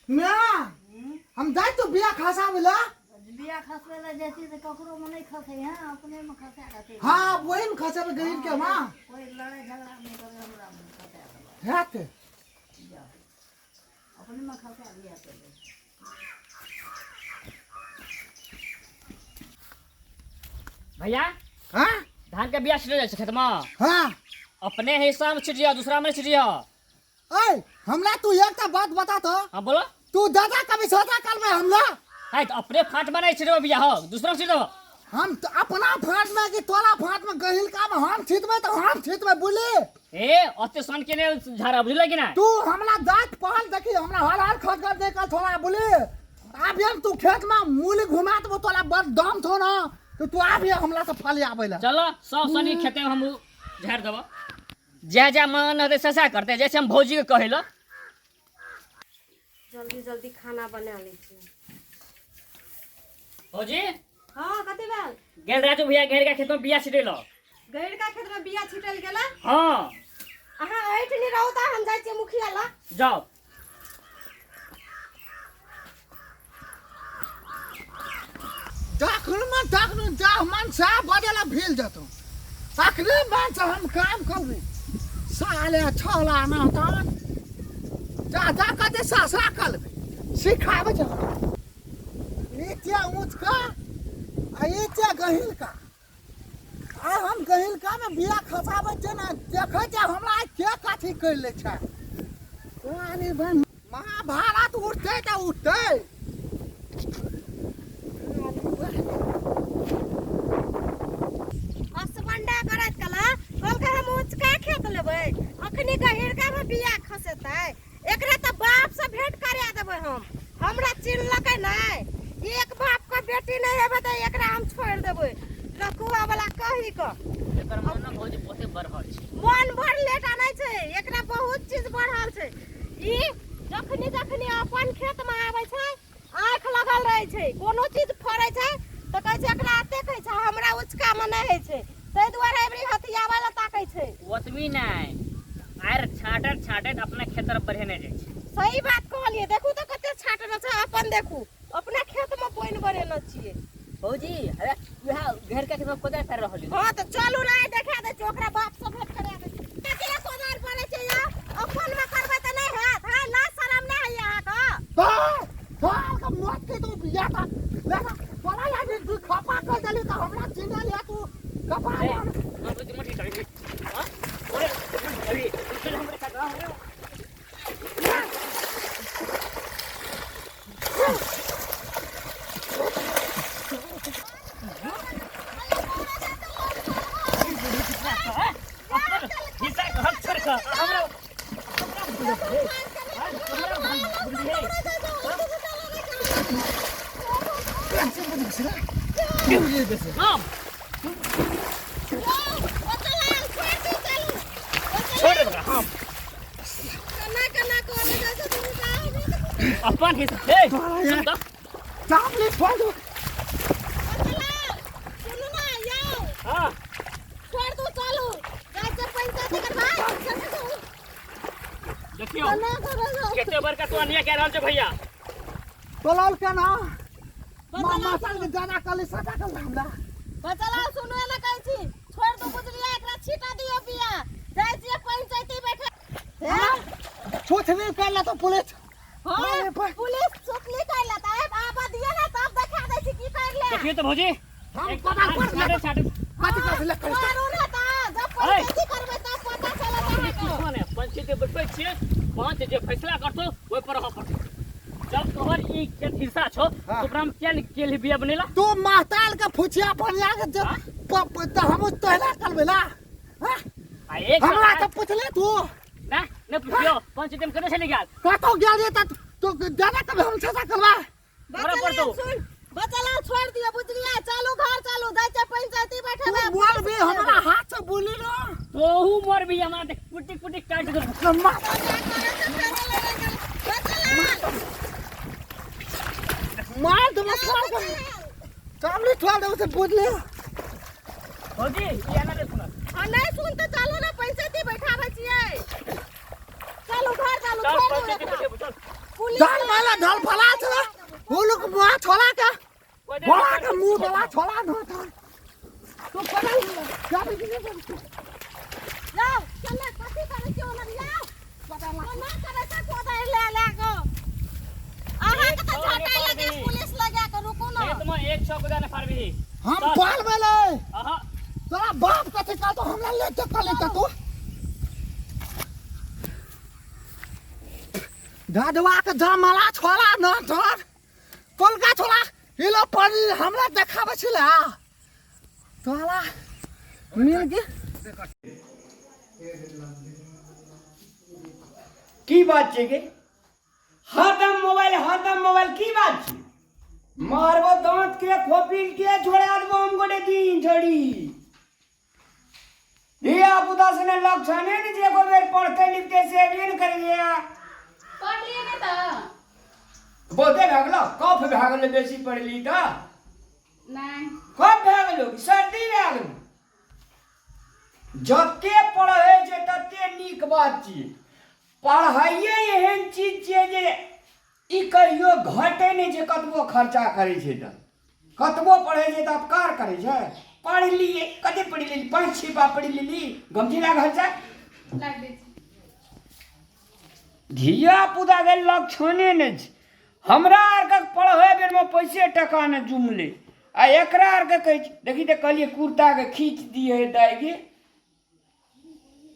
मैं हम जाए तो बिया खसावे ला। बिया खसबै लए जाइ छी तऽ ककरो मे नहि खसै है, अपने मे खसा देतै। हाँ, वही में खसावे गरीब के मां। कोई लड़ाई झगड़ा नहि करे, हमरा मे खसा देबै। हैत। जाओ, अपने मे खसा दिया पहिले। भैया। हाँ? धान के बिया छिटल जाइ छै खेत में। हाँ। अपने हिस्सा में छिटिया, दूसरा में छिटिया। ऐ, हमरा तू एकटा बात बता तो। हाँ बोलो। तू दादा कभी सोचा कल में हमला? है तो अपने फाट में नहीं छिटबो बिया हो, दूसरा में छिटबो। हम तो अपना फाट में कि तोरा फाट में गहिल का में हम छिटबे तो हम छिटबे बोली। ए, ओते सन के ने झाड़ा बुझले कि ना? तू हमला दांत पहल देखी, हमरा हर हर खट खट देख थोड़ा बोली। आब हम तू खेत में मूली घुमा तो तोरा बड़ दम थो ना, तो तू आब हमला से फल आबे ला। चलो सब सनी खेते में हम झाड़ देबो। जा जा मन हेतै ससा करतै, जैसे हम भौजी के कहैलो। जल्दी जल्दी खाना बना लै छी। भौजी। हाँ, कथी भेल? गेल राजू भैया घेर के खेत में बिया छिटेलो। गैरका खेत में बिया छिटल गेला? हाँ। अहाँ एहिठिनी रहू तऽ हम जाइ छियै मुखिया लग। जाओ। जखन मन तखन जा मन से बदला भेल जतो, तखने मन से हम काम करबे। साले छौला ना तन जा जा कते सासा करबे सिखाबे छ। नीचे ऊंच का आ नीचे गहिल का, आ हम गहिल का में बिया खसाबे छै ना, देखै छै हमरा के कथी कर ले छै। अरे भाई महाभारत उठते त उठते। असबंडा करैत कला कहलकै हम ऊँचका खेत लेबै, अखनी गहिरका में बिया खसेतै। एकरा तऽ बाप से भेंट करा देबै हम। हमरा चिन्हलकै नहि, एक बाप के बेटी नहि हेबै तऽ एकरा हम छोड़ि देबै लकुआ वाला कही कऽ। एकर मन ने भौजी बहुते बढ़ल छै। मन भर लेटा नहि छै, एकरा बहुत चीज बढ़ल छै। ई जखनी जखनी अपन खेत में आबै छै आँखि लगल रहै छै, कोनो चीज फड़ै छै तऽ कहै छै एकरा एतेक होइ छै, हमरा उचका मे नहि होइ छै, ताहि दुआरे एबरी हथियाबै लए ताकै छै। ओतबी नहि, आर छाँटैत छाँटैत अपना खेत तरफ बढ़ेने जाइ छै। सही बात कहलियै, देखू तऽ कते छाँटने छै अपन, देखू अपना खेत मे पानि बनेने छियै। भौजी, अरे वएह घेर के खेत में कोदारि फेर रहल छै। हाँ तऽ चलू ने, आइ देखा दै छियै, ओकरा बाप सँ भेंट करा दै छियै। कते कोदारि बनै छै यौ, अपन मे करबै तऽ नहि हैत। हाँ, लाज शरम नहि होइए अहाँके? साल के मौत के तू बिया था देखा तोरा याद तू खपा कर देली त हमरा चिन्हल या तू खपा। ए, हम तो मठी चढ़ी। हाँ? अरे, अरे, चल हमरे साथ, हाँ, हमरे। हिस्सा के हक छोड़ कऽ हमरा हम छोड़ दे हम अपन हिस्सा। ए, सुन तऽ। चापली छोड़ दो। हाँ। देखियौ कते बड़का तू अन्याय कए रहल छै भैया। बोलाल के ना माता के ज्यादा कली सटा कर हमरा। बचला सुनो ने, कहै छी छोड़ दू, बुझलियै? एकरा छीटा दियौ बिया, जाइ छियै पंचायती बैठे। छूछ नहीं कर ला तो पुलिस। हाँ, पुलिस सुतली कर ले त आब आबा दिया ना, तब देखा दै छी की कर ले। देखियौ तऽ भौजी, हम एक कोदार पर छाँटे छाँटे कथी कथी ले कर। करू ने त जब पंचायती करबै तब पता चलत अहाँके। किछो नहि, पंचायती बैठबै छियै, पंच जे फैसला करतौ ओहि पर रहऽ पड़तौ। जब तोहर ई खेत हिस्सा छौ हाँ। तो ओकरा में किया नहि गेल बिया बनेला? तू महताल के फुचिया बनिया के जब त हम तोहरा करबे ला। हाँ? आ एक हमरा तो पूछले तू ना नहि पुछियो, पंचायती में कने छली गेल? कतौ गेल रे त तू ज्यादा कभी हम छता करबा। हमरा बचला पड़तौ। सुन, बचला छोड़ दियो, बुझलियै? चलू घर चलू, जाइ छै पंचायती तू बैठेबै। बोल भी हमरा हाथ से बोली ना। तोहू मर भी, हमरा देख कुटी कुटी काटि देबौ। मार दे छोड़ दे, चावली छोड़ दे से बुझले। भौजी, ई एना नहि सुनत। हाँ, नहि सुन तऽ चलू ने पंचायती बैठाबै छियै। चल छोड़ देबै पंचायती एकरा। बैठेबो चल पुलिस दाल माला ढल फला छला वो लोग मुआ छोला का कोई दे बोला के मुंह वाला छोला न था तो पता ही नहीं क्या भी नहीं करते जाओ चल कथी करै छी ओना जाओ कोना करै छै कोदारि लए लए कऽ अहाँके तऽ झटाइ लगे पुलिस लगा कऽ रुकू ने खेत में एक सौ कोदा ने फाड़बी हम चल। पाल बेले अहा तोरा बाप कथी का तो हमरा ले के कल लेता तू दादवा के जमाला छोला न तोर कोलका छोला इलो पानी हमरा देखाबै छला तोरा मिल के की बात छै गे हरदम मोबाइल हरदम मोबाइल की बात छै मारबो दांत के खोपिल के छोड़ा देबो हम गोटे दिन छोड़ी धिया पुता से ने लक्षणे ने जे एको बेर पढ़ते लिखते से भी ने करिए पढ़लियै नहि तऽ बहुते भए गेलो कफ भए गेलो बेसी पढ़ली तऽ नहि कफ भए गेलो कि सर्दी भए गेलो जते पढ़ै छै तते नीक बात छियै पढ़ाइए एहन चीज छियै जे ई कहियो घटै नहि छै कतबो खर्चा करै छै तऽ कतबो पढ़ै छै तऽ अपकार करै छै पढ़ि लिए कते पढ़ि लेली पाँच छिपा पढ़ि लेली गमछी लागल छै लागि दै छी धिया पुताके लक्षणे नहि छै हमरा आरके पढ़ै बेरमे पैसे टका नहि जुमलै आ एकरा आरके कहै छै देखी तऽ कहलियै कुर्ताके खींच दिए दाइ गे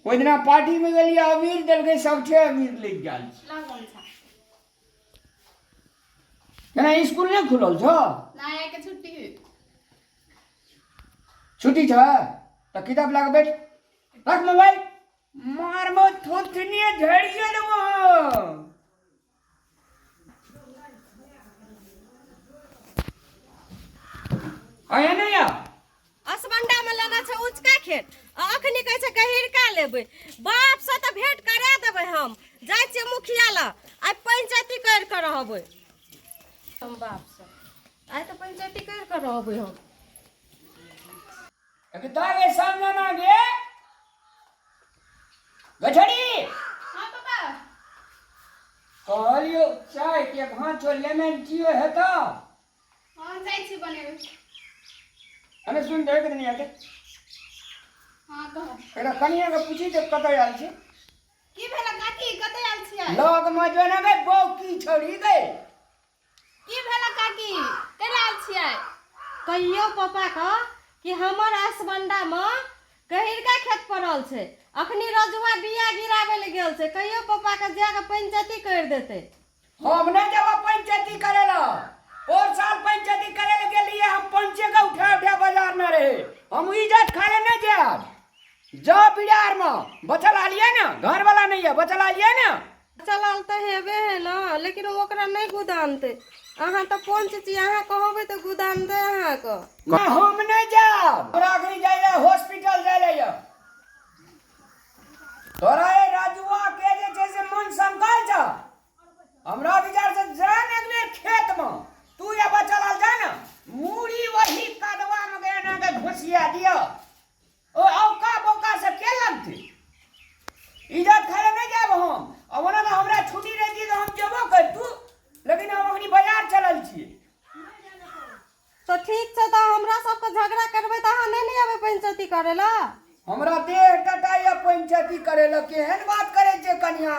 ओहि दिना पार्टीमे गेलियै अबीर देलकै सबठे अबीर लागि गेल छै लाउ गमछा केना इसकुल नहि खुलल छौ नहि आइके छुट्टी है छुट्टी छ तऽ किताब लऽ कऽ बैठ रख मोबाइल मारबो थोथनिए झड़िए देबो आया नहीं आ असमंडा में लेना छै ऊंचका खेत आ अखनी कहै छै गहिरका लेबै बाप से तऽ भेंट करा देबै हम जाइ छियै मुखिया लग आइ पंचायती करि कऽ रहबै हम बाप से आइ तऽ पंचायती करि कऽ रहबै हम तागे सामने गे गछड़ी हाँ पापा कहलियो चाय के भाँचो लेमन टीओ हेतौ हाँ जाइ छी बनेबै अरे सुन देख नहीं आते हाँ कह एकरा कनिया के पूछी जे कतऽ आयल छी की भेल काकी कतऽ आयल छियै लग में जो ना गई बौकी छोड़ी गई की भेल काकी केना आयल छियै कहियो पापा के कि हमर असमंडा में गहिरका खेत पड़ल छै अखनी रजुआ बिया गिराबै लए गेल छै कहियो पापा के जा के पंचायती करि देतै हम नहीं जब पंचायती करे ला और साल पंचायती करे ला गेलिए हम पंचे के उठा उठा बाजार में रहे हम इज्जत खाले नहीं जाब जा बिहार में बचल आलिए ना घर वाला नहीं है बचल आलिए ना चलल तऽ हेबे है ना लेकिन ओकरा नहि गुदानतै अहाँ तऽ पंच छी अहाँ कहबै तऽ गुदानतै अहाँके ना हम नहीं जाब हमरा अखनी जाय ला हॉस्पिटल जाय ला यऽ तोरा ये राजुआ के जे छै से मन संकल छ हमरा विचार से जा ने एक बेर खेत में तू या बचल आल जा ने मूड़ी वही कदवा में गया ना के घुसिया दियो ओ औका बौका से के लगतै इज्जत खाए नहीं जाब हम अब ओना तऽ हमरा छुट्टी रहती तऽ हम जेबो करतू लेकिन हम अखनी बाजार चलल छियै तऽ ठीक छै तऽ हमरा सबके झगड़ा करबै तऽ अहाँ नहि ने एबै पंचायती करै लए हमरा देह टटाइया पंचायती करे लए केहन बात करै छै कनिया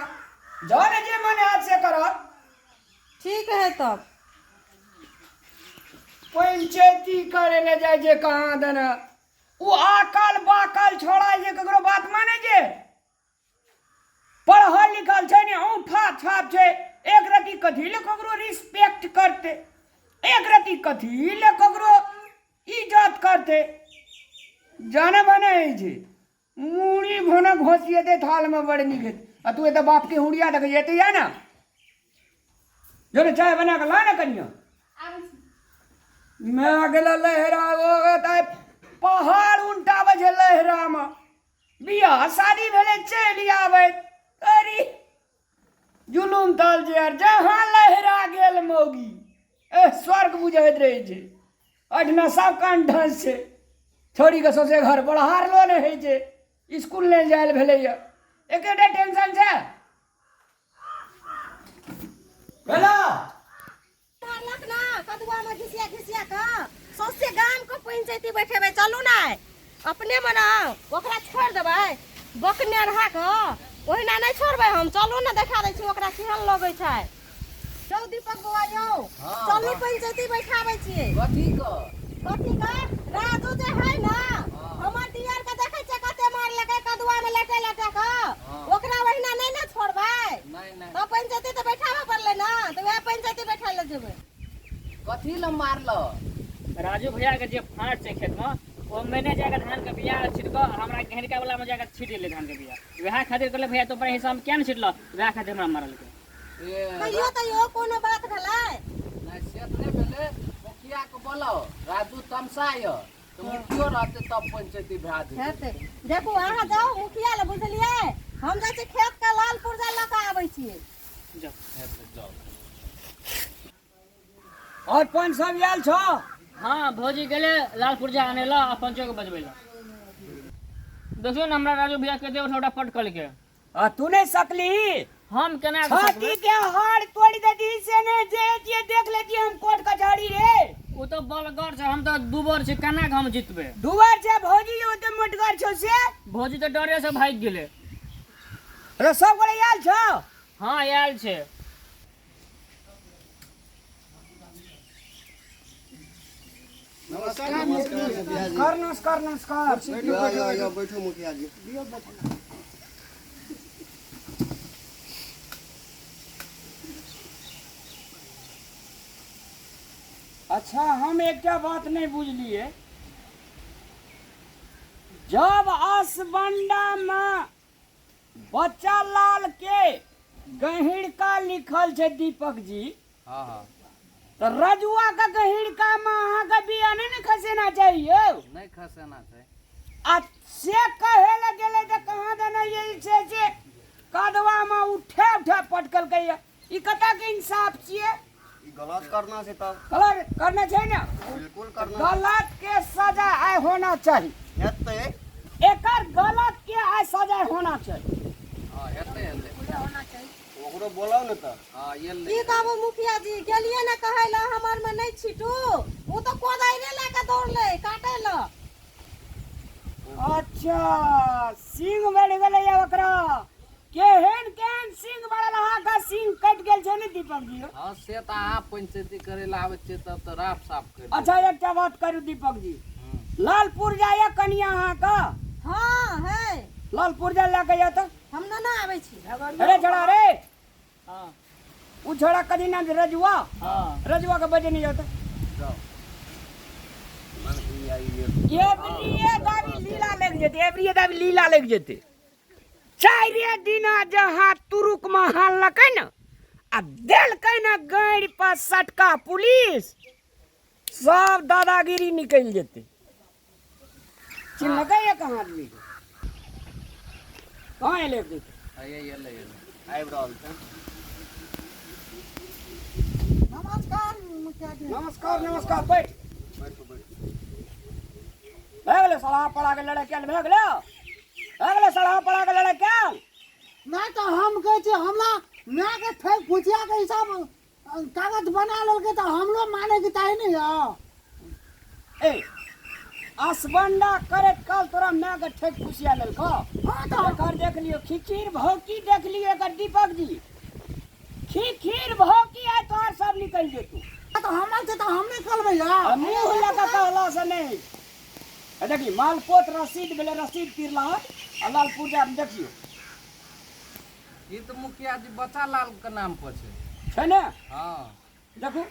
जौन जे मन हैत से करत ठीक है तब पंचायती करे लए जाइ छै कहाँ दने ओ आकल बाकल छोड़ा जे ककरो बात मानै छै पढ़ल लिखल छै ने औंठा छाप छै एक रति कथी ले ककरो रिस्पेक्ट करते एक रति कथी ले ककरो इज्जत करते जाने बने छै मूड़ी भने घोसिएते थालमे बड़ नीक हेतै आ तू एतऽ बापके हुड़िया देखै एतै या ने जो ने चाय बना कऽ ला ने कनिया आबै छी मैं गेल लहरा ओ तऽ पहाड़ उनटाबै छै लहरामे बियाह शादी भेलै चलि आबै अरे जुलुम तल जे यार जहाँ लहरा गेल मौगी ए स्वर्ग बुझैत रहै छै एहिठिना सब कान ढाँस छै छोड़ीके सौंसे घर बढ़ारलो नहि होइ छै इसकुल नहि जायल भेलैए एकेटा टेंशन छै पंचायती बैठेबै चलू ने अपने मने ओकरा छोड़ि देबै बकने रहा कऽ ओहिना नहि छोड़बै हम चलू ने देखा दै छी ओकरा केहन लगै छै यौ दीपक बौआ यौ चलू पंचायती बैठाबै छियै कथी के कथी के राजू जे है ना हमर दियर के देखै छियै कते मारलकै कदुआ में लटे लटे के ओकरा ओहिना नहि ने छोड़बै नहि नहि तऽ पंचायती तऽ बैठाबऽ पड़लै ने तऽ वएह पंचायती बैठा लए जेबै कथी लए मारल राजू भैया के जे फाँट छै खेत में ओ मैंने जाकर धान के बिया छिटक हमरा घेरका वाला में जाकर छीट ले धान के बिया वएह खातिर कहले भैया तो हिस्सा में क्या नहीं छिटल वएह खातिर हमरा मारलकै ए कहियो तैयो कोनो बात भेलै नहि से तऽ नहि भेलै मुखिया के बोलाओ राजू तमसा यऽ तऽ मुखियो रहतै तब पंचायती भए जेतै हेतै देखू अहाँ जाउ मुखिया लए बुझलियै हम जाइ छी खेत के लाल पुर्जा लऽ कऽ आबै छियै जाओ हेतै जाउ और पंच सब आयल छौ हाँ भौजी गेले लाल पुर्जा आने ला आ पंचो के बजबै ला देखियो ने हमरा राजू भैया के दे उठा उठा पटकल के आ तू नहीं सकली हम केना के छाती सकबै? के हाड़ तोड़ देती से ने जे जे देख लेती हम कोर्ट कचहरी रे ओ तो बलगर छै हम तो दुबर छै केना के हम जीतबै दुबर छै भौजी ओ ते मोटगर छौ से भौजी तो डरे से भागि गेलै अरे सब गोरे आयल छौ हाँ आयल छै नमस्कार नमस्कार मुखिया जी कर नमस्कार नमस्कार बैठो बैठो बैठो मुखिया जी अच्छा हम एकटा बात नहीं बुझलिए जब असबंडा में बच्चा लाल के गहिड़का लिखल छै दीपक जी हाँ हाँ तऽ रजुआ के गहिड़का में अहाँके बिया नहि ने खसेना चाहिए नहि खसेना छै आ से कहे लए गेलै तऽ कहाँ दना ये छै से कदवा में उठे उठे पटकलकै ये ई कतऽ के इंसाफ छियै ई गलत करना छै तब गलत करना छै ने बिल्कुल करना गलत के सजा आइ होना चाही हेतै एकर गलत के आइ सजा होना चाही हाँ हेतै हेतै ओकरो बोलाउ ने तऽ हाँ एलै की कहबो मुखिया जी गेलियै ने कहै लए हमर में नहि छिटू ओ तऽ कोदारिये लए कऽ दौड़लै काटै लए अच्छा सिंह बढ़ि गेलै ओकरा केहन केहन सिंह बढ़ल अहाँके सिंह कटि गेल छै ने दीपक जी हाँ से तऽ अहाँ पंचायती करै लए आबै छियै तब तऽ राफ साफ करि देबै। अच्छा एकटा बात करू दीपक जी लालपुर जाइए कनिया अहाँके हाँ है लालपुर जा लए के जाए तऽ हम ना ना आबै छी अरे छोड़ा रे हाँ उ छोड़ा कदी नाम छै रजुआ हाँ रजुआ के बजे नहीं जाता जाउ एवरीए दाबी लीला लग जेते एवरीए दाबी लीला लग जेते चारिए दिना जहाँ तुरुक में हानलकै ने आ देलकै ने गाड़ि पर सटका पुलिस सब दादागिरी निकलि जेतै चिन्हलकै एक आदमी के कहाँ एलै एलै एलै आबि रहल छै नमस्कार मुखिया जी नमस्कार नमस्कार बैठ बैठू बैठू भए गेलै सलाह पड़ा के लड़ाइ कयल भए गेलै भए गेलै सलाह पड़ा के लड़ाइ कयल नहि तऽ हम कहै छियै हमरा मायके ठेक फुचियाके हिसाब कागज बना लेलकै तऽ हमरो मानैके चाही ने यौ ए असबंडा करैत काल तोरा माय के ठेक फुसिया लेलको हाँ तऽ एकर देख लियो खिचीर भौकी देख लियो एकर दीपक जी खिखीर भौकी आइ तोहर सब निकलि जेतौ तऽ हमर छै तऽ हम नहि करबै यौ आ मुँह लऽ कऽ कहला से नहि आ देखी मालपोत रसीद भेलै रसीद तिरला आ लाल पुर्जा मे देखियो ई तऽ मुखिया जी बच्चा लाल के नाम पर छै छै ने हाँ देखू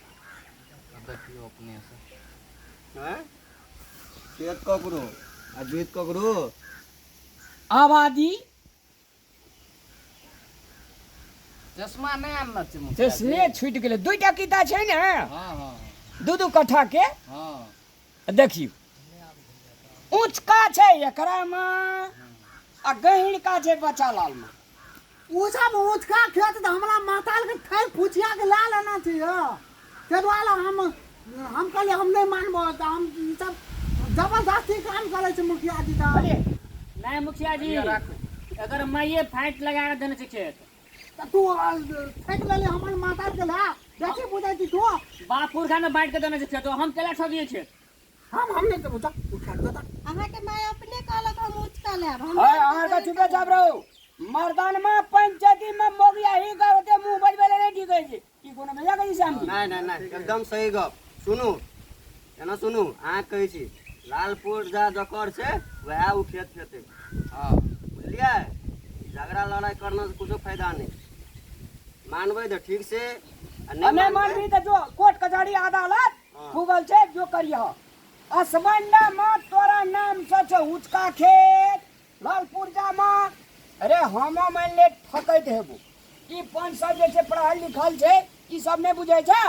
देखियौ अपने से हैं खेत ककरो आ जोत ककरो आबादी चश्मा नहि आनने छै मुखिया जी। चश्मे छूटि गेलै दूटा किता छै ने हाँ हाँ दू दू कट्ठा के हाँ देखियौ ऊँचका छै एकरामे आ गहिँरका छै बच्चा लालमे ओ सब ऊँचका खेत तऽ हमरा माताल के ठैक फुचिया के ला लेना छै यौ ताहि दुआरे हम हम कहलियै हम नहि मानबो तऽ हम ई सब जबरदस्ती काम करै छै मुखिया जी तऽ अरे नहीं मुखिया जी राखू। अगर माइये फाइट लगा के देने छै खेत तऽ तू ठैक लेले हमर माताल के ला देखी बुझै छी तू बाप पुरखा ने बांट के देने छै खेत हम केला ठगिए खेत हम हम नहीं देबो जा उठा के दे अहाँके माय अपने कहलक हम उचका लेब हम अरे अहाँ का चुपे चाप रहू मर्दान में पंचायती में मोगिया ही का होते मुंह बजबे ले नहीं ठीक है जी की कोनो भैया कही श्याम जी नहि नहि नहि एकदम सही गप सुनू एना सुनू अहाँ कहै छी लालपुर जा जकर छै वएह ओ खेत खेतै। हँ बुझलियै, झगड़ा लड़ाइ करना से कुछो फायदा नहि। मानबै तऽ ठीक से आ आ नहि मानबी तऽ जो कोर्ट कचहरी अदालत हाँ। खुगल छै, जो करिह। असमंडा में तोरा नाम से छौ उचका खेत लालपुर जामा। अरे हम मान ले ठकैत हेबो, ई पंच सब जे छै पढ़ल लिखल छै, ई सब नहि बुझै छै।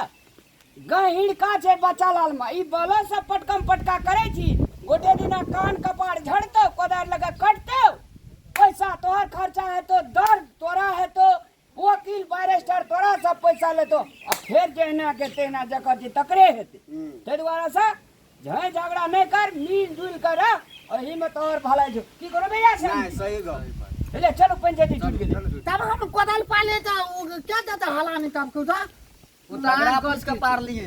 गहिड़का छै बच्चा लाल में, ई बल से पटकम पटका करै छी, गोटे दिना कान कपार झड़तौ, कोदारि लगा कटतौ, पैसा तोहर खर्चा हेतौ, दर्द तोरा हेतौ, वकील बैरिस्टर तोरा सब पैसा लेतो, आ फेर जहिना के तहिना जकर छी तकरे हेतै। ताहि दुआरे से झै झगड़ा नहि कर, मिल जुल कर रह, एही में तोहर भलाई छौ। की करो भैया से? नहि सही गप। ले चलू पंचायती छूट गेलै। तब हम कोदाल पाले तऽ ओ क्या देता हलानी तब क्यों जा ओ तगड़ा पूछ के पार लिए।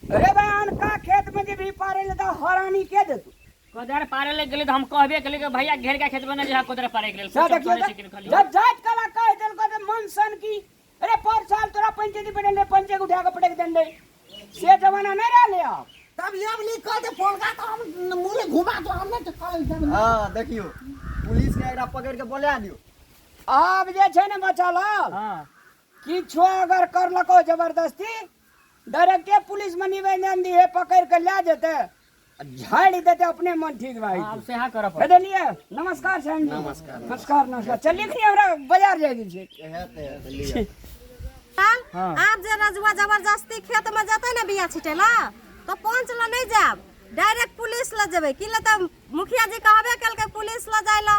अरे भाई अनका खेत में जे भी पारे ले तऽ हरानी के देतौ? कोदार पारे ले गेलै तऽ हम कहबे केलियै कि भैया घेर के खेत में नहि जहाँ कोदार पारे के लेल। से देखियौ सुनै तऽ, छी कि खाली। जब जाइत कला कहि देलको तऽ मन सन की, अरे पर साल तोरा पंचायती बैठल रहे, पंचे के उठा के पटक देने रहे, से जमाना नहीं रहले अब। तब ये भी लिख दे फोन का तो हम मुरे घुमा तो हम नहीं कॉलेज जाब। हाँ देखियो पुलिस के एकरा पकड़ के बोला दियो। आब जे छै ने बच्चा लाल, हाँ। किछो अगर करलको जबरदस्ती डायरेक्टे पुलिस में निवेदन दिहे, पकड़ के ले जेते, झाड़ि देते, अपने मन ठीक भए आब जेतै। सेहा करऽ पड़त। बुझलियै? नमस्कार श्याम जी। नमस्कार। नमस्कार नमस्कार। चल लिखनी हमरा बाजार जाय के छै। हेतै हेतै लिअ। हाँ। आब जे रजुआ जबरदस्ती खेत में जेतै ने बिया छिटै ला तो पंच ला नहीं जाब, डायरेक्ट पुलिस ला जेबै। की ले तऽ मुखिया जी कहबे केलकै पुलिस ला जाय ला,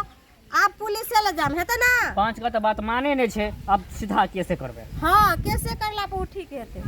आब पुलिसे ला जाम हेतै ना। पाँच का तऽ बात माने नहि छै, अब सीधा केसे करबै। हाँ केसे करला पर उ ठीक हेतै।